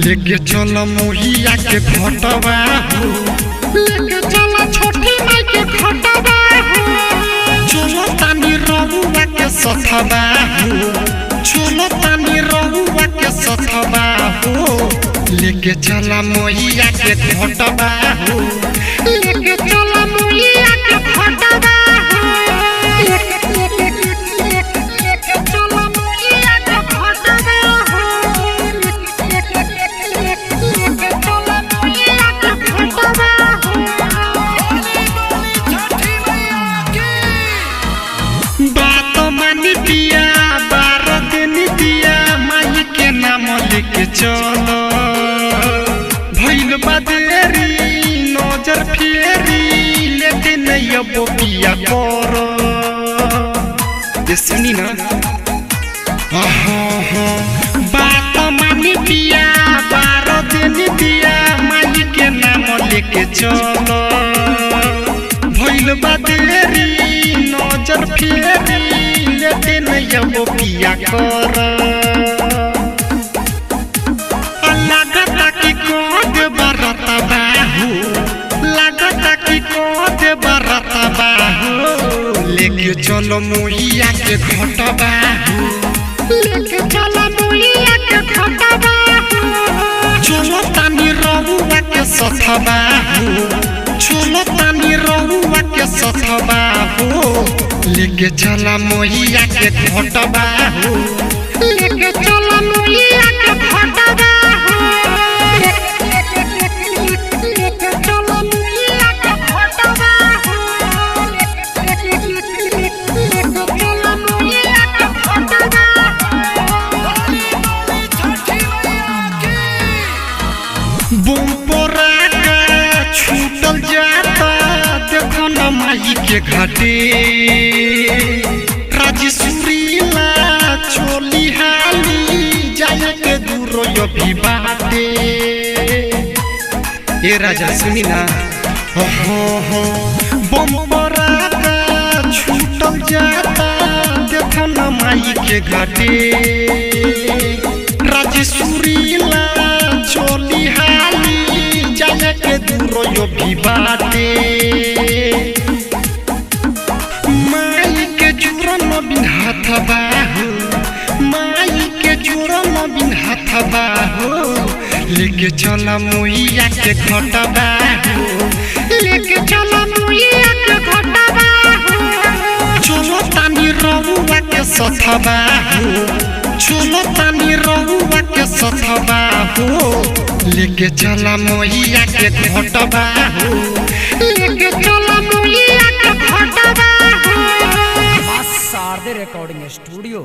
लेके चल मोहिया के घटवा हो, लेके चला छोटी माई के घटवा हो। चलो तानी रहुआ के सथवा हो, चलो तानी रहुआ के सथवा हो, लेके चला मोहिया के घटवा हो, लेके चला मोहिया के घटवा हो। लेके लेके लेके लेके चला मोहिया के घटवा हो। लेके लेके लेके लेके चला मोहिया के घटवा हो। बात मानी पिया 12 दिन दिया माई के नाम लेके चलो, भइल बा देरी नजर फेरी लेते नहीं अब पिया कर। ये सुनी ना, बात मानी पिया 12 दिन दिया माई के नाम लेके चलो, भइल बा देरी नजर फेरी लेते नहीं अब पिया कर। लागता कि कद बरत बाहू, लागता कि कद बरत बाहू, लेके चलो मोहिया के घट बाहू, लेके चला मोहिया के घटवा हो। चलो तानी रहुआ के सथवा हो, चलो तानी रहुआ के सथवा हो, लेके चला मोहिया के घटवा हो, लेके चला मोहिया के घटवा हो। लेके लेके लेके लेके चला मोहिया के घटवा हो। लेके लेके लेके लेके चला मोहिया के घटवा हो। बम पराका छूटल जाता देखो न माई के घाटे, राजसूरीला चोली हाली जाए के दूर अभी बाटे। ए राजा सुनी ना, हो हो बम पराका छूटल जाता देखो न माई के घाटे, राजसूरीला चोली हाली जाए के दूर अभी बाटे। माई के जुरन बिन हाथ बाहु, माई के जुरन बिन हाथ बाहु, लेके चला मोहिया के घट बाहु, लेके चला मोहिया के घटवा हो। चलो तानी रहुआ के सथवा हो, चलो तानी रहुआ के सथवा हो, लेके चला मोहिया के घटवा हो, लेके चला मोहिया के घटवा हो। Sharde recording studio.